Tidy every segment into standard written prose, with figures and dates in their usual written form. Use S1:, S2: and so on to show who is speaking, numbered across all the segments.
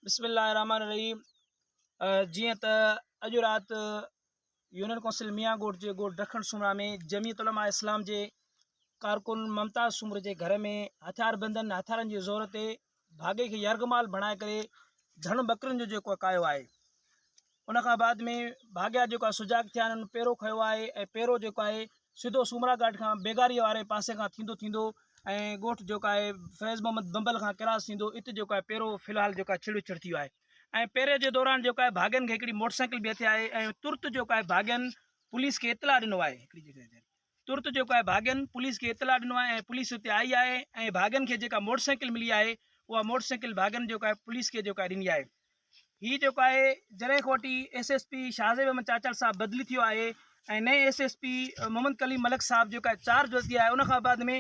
S1: بسم الله الرحمن الرحيم جيئن ته اڄ رات يونين ڪونسل ميان ڳوٺ جي ڳوٺ ڊکڻ سومرا ۾ جمعيت علماء اسلام جي ڪارڪن ممتاز سومري جي گهر ۾ هٿياربندن هٿيارن جي زور تي ڀاڳي کي يرغمال بڻائي ڪري ڌڻ ٻڪرين جو جيڪو ڪاهيو آهي ان کان بعد ۾ ڀاڳيا جيڪو آهي سجاڳ ٿيا آهن پيرو کنيو آهي ۽ پيرو جيڪو آهي سڌو سومرا گهاٽ کان بيگاري واري پاسي کان ٿيندو ٿيندو ۽ ڳوٺ جيڪو آهي فيض محمد بمبل کان ڪراس ٿيندو اتي جيڪو آهي پيرو في الحال جيڪو آهي ڇڙ وڇڙ ٿي ويو آهي ۽ پيري جي دوران جيڪو آهي ڀاڳين کي هڪڙي موٽر سائيڪل به هٿ آئي ۽ ترت جيڪو آهي ڀاڳين پوليس کي اطلاع ڏنو آهي هڪڙي ترت جيڪو آهي ڀاڳين پوليس کي اطلاع ڏنو آهي ۽ پوليس اتي آئي آهي ۽ ڀاڳين کي جيڪا موٽر سائيڪل ملي آهي اها موٽر سائيڪل ڀاڳين جيڪو آهي پوليس کي جيڪو آهي ڏني آهي هي جيڪو آهي جڏهن کان وٺي S S P Shahzeb Ahmed Chachar صاحب بدلي ٿيو آهي ۽ نئين S S P Muhammad Kaleem Malik صاحب جيڪو آهي چارج ورتي آهي ان کان بعد ۾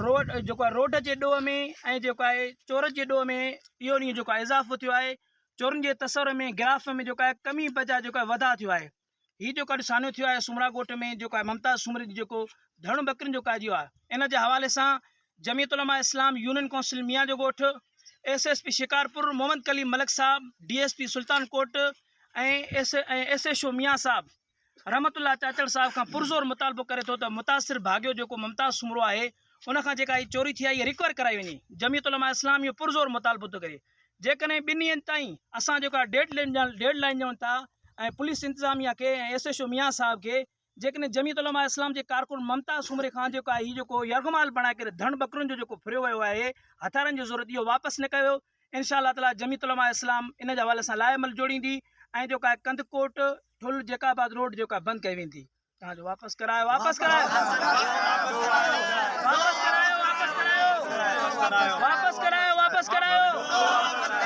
S1: روڊ جيڪو آهي روڊ جي ڏوهه ۾ ۽ جيڪو آهي چور جي ڏوهه ۾ اهو ڏينهن جيڪو آهي اضافو ٿيو آهي چورن جي تصور ۾ گراف ۾ جيڪو آهي ڪمي بجاء جيڪو آهي وڌاء ٿيو آهي هي جيڪو اڄ سانحو ٿيو آهي سومرا ڳوٺ ۾ جيڪو آهي ممتاز سومري جي جيڪو ڌڻ ٻڪرين جو ڪاڄيو آهي ان جي حوالي سان جميعت علماء اسلام يونين ڪونسل ميان جو ڳوٺ، S S P Shikarpur Muhammad Kaleem Malik صاحب، D S P Sultan Kot ۽ S S H O Mian صاحب رحمت الله چاچڙ صاحب کان پرزور مطالبو ڪري ٿو ته متاثر ڀاڳيو جيڪو ممتاز سومرو آهي ان کان جيڪا هي چوري ٿي آهي اها ريڪور ڪرائي وڃي جميعت علماء اسلام اهو پرزور مطالبو ٿو ڪري جيڪڏهن ٻن ڏينهن تائين اسان جيڪو آهي ڊيڊ لائين ڊيڊ لائين ڏيون ٿا ۽ پوليس انتظاميا کي ۽ ايس ايڇ او ميان صاحب کي جيڪڏهن جميعت علماء اسلام جي ڪارڪن ممتاز سومري کان جيڪو آهي هي جيڪو يرغمال بڻائي ڪري ڌڻ ٻڪرين جو جيڪو ڦريو ويو آهي هٿيارن جي ضرورت اهو واپس نه ڪيو انشاء الله تعالي جميعت علماء اسلام ان جي حوالي سان لاء عمل جوڙيندي ۽ جيڪو آهي ڪنڌڪوٽ ٺل جيڪب آباد روڊ جيڪو آهي بند ڪئي ويندي تان جو واپس ڪرايو واپس ڪرايو واپس ڪرايو واپس ڪرايو واپس ڪرايو واپس ڪرايو.